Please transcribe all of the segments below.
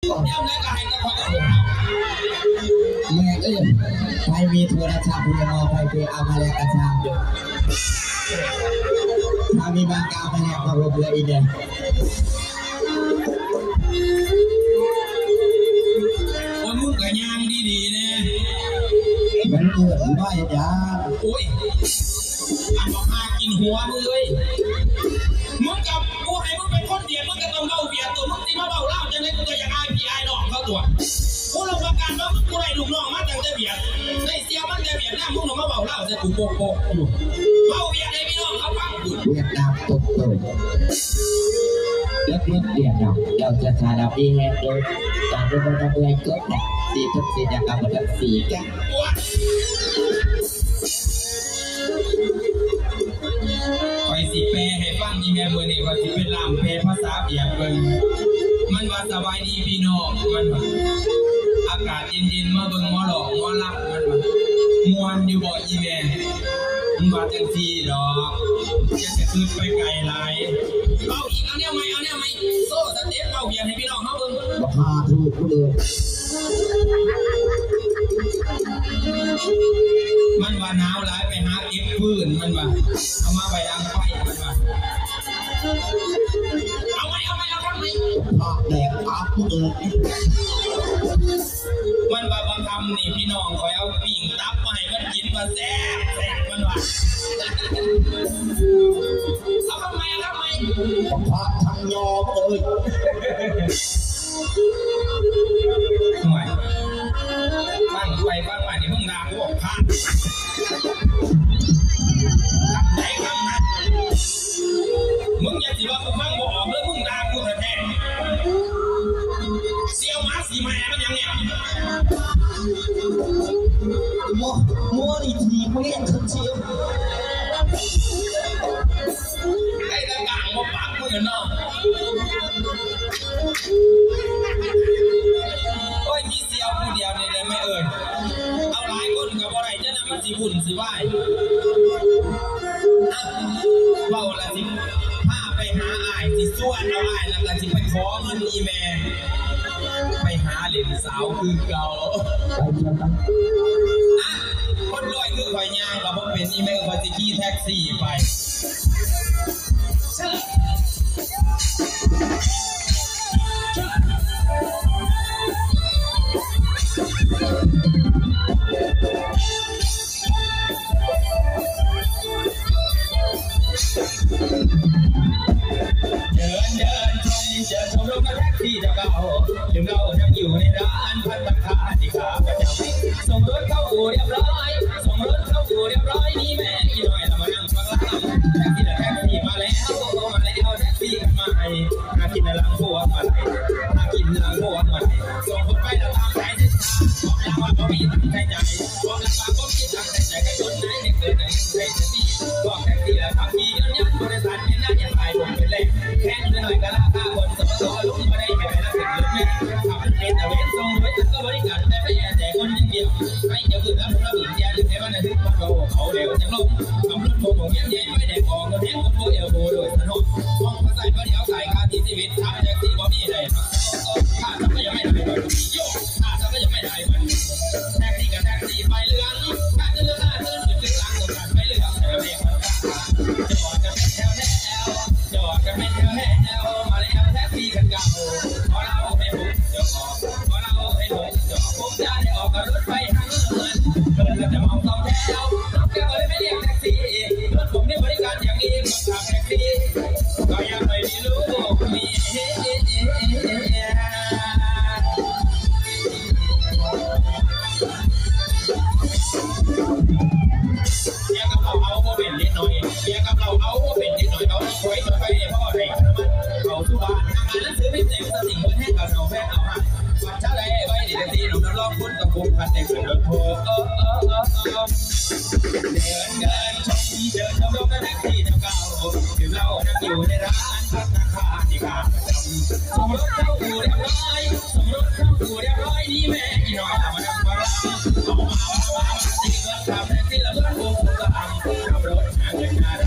ຍາມໃດກໍໃຫ້ແຕ່ຂ້ອຍເອົາ ແມ່ເອີຍ ໃຜມີໂທລະສັບເລີຍມາ ໃຜຄືເອົາມາແລກກະຊ່າງເດີ ຖ້າມີບາງກາວມາແລກມາລົບເລີຍອີກເດີ. ໂອ້ຍ ມຶງກະຍ່າງດີໆແດ່ ມັນເອີ້ນວ່າຫຍັງ? ໂອ້ຍ ອັນບັກຫາກິນຫົວມຶງເອີຍ ມຶງກະ ກູໃຫ້ມຶງເປັນຄົນຫວຽດ ມຶງກະຕ້ອງເວົ້າຫວຽດຕົວະ ມຶງຊິມາເວົ້າລາວຈັ່ງໃດ ກູກະຢາກອາຍພີ່ອາຍນ້ອງເຂົາຕົວະ ກູຮັບປະກັນວ່າມຶງ ກູໄດ້ລູກນ້ອງມາຕັ້ງແຕ່ຫວຽດ ໄດ້ ເຊື່ອມັນແຕ່ຫວຽດນາມ ມຶງຕ້ອງມາເວົ້າລາວໃສ່ກູໂປກໆຢູ່ ເວົ້າຫວຽດໃຫ້ພີ່ນ້ອງເຂົາຟັງພຸ້ນ ຫວຽດນາມໂຕໂຕ ເລິກເລີກຫວຽດນາມ ເຈົ້າຈະສາລະມີແຮງໂດຍ ການເປັນຄົນເມື່ອຍກົດດັນ ສີທຸກສີຈະກຳມະດັນສີກະ ຂ້ອຍຊິແປໃຫ້ຟັງ ອີແມ່ ມື້ນີ້ຂ້ອຍຊິໄປລ່າມແປພາສາຫວຽດເບິ່ງ ມັນວ່າ ສະບາຍດີພີ່ນ້ອງ ມັນວ່າ ອາກາດເຢັນໆ ມາເບິ່ງໝໍຫຼອກໝໍລຳ ມັນວ່າ ມ່ວນຢູ່ບໍ່ອີແມ່ ມັນວ່າຈັ່ງຊີ້ດອກ ຢ່າໄດ້ຄິດໄປໄກຫຼາຍ ເວົ້າອີກ ເອົາແນວໃໝ່ ເອົາແນວໃໝ່ ໂຊສະເຕັບເວົ້າຫວຽດໃຫ້ພີ່ນ້ອງເຮົາເບິ່ງ ບັກຫາຖືກເລີຍ ມັນວ່າໜາວຫຼາຍ ໄປຫາເກັບຟືນ ມັນວ່າ ເອົາມາໄວ້ດັງໄຟ ມັນວ່າ ເອົາໃໝ່ ເອົາໃໝ່ ເອົາຄຳໃໝ່ ພາກແດກປາກເອີຍ ມັນວ່າ ບາງຄຳນີ້ພີ່ນ້ອງຂ້ອຍເອົາປີ້ງຕັບມາໃຫ້ມັນກິນ ວ່າແຊບໆ ມັນວ່າ ເອົາຄຳໃໝ່ ເອົາຄຳໃໝ່ ພາກທັງຍອມເອີຍ. ໂອ້ຍ ຟັງໄປຟັງມານີ້ ມຶງດ່າກູພາກ ຄຳໃດຄຳນັ້ນ ມຶງຢ່າຊິວ່າກູຟັງບໍ່ອອກເດີ ມຶງດ່າກູແທ້ໆ ສ່ຽວໝາສີແມ່ມັນຫຍັງນີ້ ໝໍ ໝໍນີ້ຖີບເມນເຖິງຊິ ໄດ້ແຕ່ກາງບໍ່ປາກມື້ເນາະ ໂອ້ຍ ມີສ່ຽວຜູ້ດຽວນີ້ແຫຼະແມ່ເອີຍ ເອົາຫຼາຍຄົນກໍບໍ່ໄດ້ ຈະນຳມັນຊິວຸ່ນຊິວາຍ ເວົ້າລະຊິພາໄປຫາອ້າຍ ຊິຊວນເອົາອ້າຍ ແລ້ວກໍຊິໄປຂໍເງິນອີແມ່ ໄປຫາຫຼິ້ນສາວຄືເກົ່າ ໄປ ໄປ ໄປ ອະ ຄົນລວຍຄືຂ້ອຍຍ່າງກໍບໍ່ເປັນ ອີແມ່ຂ້ອຍຊິຂີ່ແທັກຊີໄປ ເດີນເດີນຊົມ ເຈີຊົມລົມແທັກຊີເຈົ້າເກົ່າ ລືມເລົ່າຍັງຢູ່ໃນຮ້ານພັດຕາຄາທີ່ຂ້າພະເຈົ້າ ສົ່ງລົດເຂົ້າອູ່ຮຽບຮ້ອຍ ສົ່ງລົດເຂົ້າອູ່ຮຽບຮ້ອຍ ນີ້ແມ່ອີນ້ອຍລະມານັ່ງຟັງລຳ ແທັກຊີລະແທັກຊີມາແລ້ວ ມາແລ້ວແທັກຊີກັນມາໃຫ້ ຫາກິນນະຫຼັງພວງມາໄລ ຫາກິນນະຫຼັງພວງມາໄລ ສົ່ງຄົນໄປລະຕາມສາຍເສັ້ນທາງ ບອກລາວວ່າບໍ່ມີຕັງໃສ່ໃຈ ບອກລາວວ່າບໍ່ມີຕັງໃສ່ໃຈ ໃຫ້ຄົນໄດ້ເຮັດເກີດໄດ້ໃຊ້ແທັກຊີ ບອກແທັກຊີລະຂັບຂີ່ຍົນຍົນ ບໍລິສັດເປັນນາຍໃຫຍ່ ຂາຍຜົມເປັນແຫຼງ ແພງໜ້ອຍກະລາຄາຄົນ ສປສ ລົງບໍ່ໄດ້ ໃຫ້ໄປລະເປັນລົດເມ ຂັບລົດເມຕະເວນ ສົ່ງໂດຍສານກໍບໍລິການ ແຕ່ໄປແອແຕ່ຄົນຢ່າງດຽວ ໄປຈະບຶດລະບົບລະບຶດ ຢ່າລືມໃຫ້ມັນລະລຶກ ມັນກໍເວົ້າເຂົາແລ້ວຈັກລົງ ຂັບລົດໂຮງໂຮງຮຽນໃຫຍ່ ໄຟແດງອອກ ລົດແຮງຄົນໂບເອວໂບໂດຍສານຮອດ ຫ້ອງພາສາຍບໍ່ໄດ້ເອົາສາຍ ຄ່າທີ່ຊີວິດ ຂັບແທັກຊີບໍ່ມີໄດ້ ຄ່າຊັບພະຍາກອນໄດ້ ໂຍ ຄ່າຊັບພະຍາກອນໄດ້ ແທັກຊີກໍແທັກຊີປ້າຍເຫຼືອງ ຄ່າຂຶ້ນເຫຼືອງ ຄ່າຂຶ້ນຂຶ້ນຫຼັງ ຕ້ອງການໄປເລືອກແຖວເລກ ຈອດກັນເປັນແຖວແຖວ ຈອດກັນເປັນແຖວແຖວ ມາແລ້ວແທັກຊີຄັນເກົ່າ ຂໍເລົ່າໃຫ້ຜູ້ເຈົ້າອອກ ຂໍເລົ່າໃຫ້ຜູ້ເຈົ້າອອກ ຜົມຈະໄດ້ອອກກັບລົດໄຟທາງເຮືອນ ເພິ່ນກໍຈະເອົາສອງແຖວ ເຮົາກໍບໍ່ໄດ້ໄປລຽກແທັກຊີ ລົດຜົມນີ້ບໍລິການຢ່າງດີ ຄົນຂັບແທັກຊີ ກໍຢາກໄປມີລູກມີເມຍ ເບຍກັບເຫຼົ້າເອົາບໍ່ເປັນເດັກນ້ອຍ ເບຍກັບເຫຼົ້າເອົາບໍ່ເປັນເດັກນ້ອຍ ເອົາໄວ້ໄປພໍໄດ້ນ້ຳມັນ ເຂົ້າສູ່ບ້ານ ຫາງານໜັງສືພິມແດງສະຕິງ ເບິດແຮງກໍເຊົາແຟນເອົາຫາຍ ບັດຊະໄລໄວ້ດີແທັກຊີ ນ້ອງຮັບຮອງຄຸນຕ້ອງພົບພັນ ໄດ້ຂຶ້ນລົດໂພ ເດີນເດີນ ເດີນລົງແທັກຊີເຈົ້າເກົ່າ ຖືກເລົ່ານັ່ງຢູ່ໃນຮ້ານພັດຕາຄາທີ່ຂ້າປະຈຳ ສົ່ງລົດເຂົ້າອູ່ຮຽບຮ້ອຍ ສົ່ງລົດເຂົ້າອູ່ຮຽບຮ້ອຍ ນີ້ແມ່ອີນ້ອຍລະມານັ່ງຟັງລຳ ເອົາມາ ເອົາມາ ເອົາມາ ຊິເງິນຂັບແທັກຊີລະເພິ່ນບໍ່ຮູ້ກະອຳ ຂັບລົດຫາເງິນໜ້າດຳ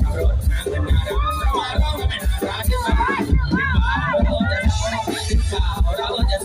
ຂັບລົດຫາເງິນໜ້າດຳ ເຈົ້າມາລອງກັນແມ່ນໜ້າຕາຂຶ້ນມາ ຂຶ້ນມາ ເຮົາຈະເຊົາ ຂຶ້ນມາ ເຮົາຈະ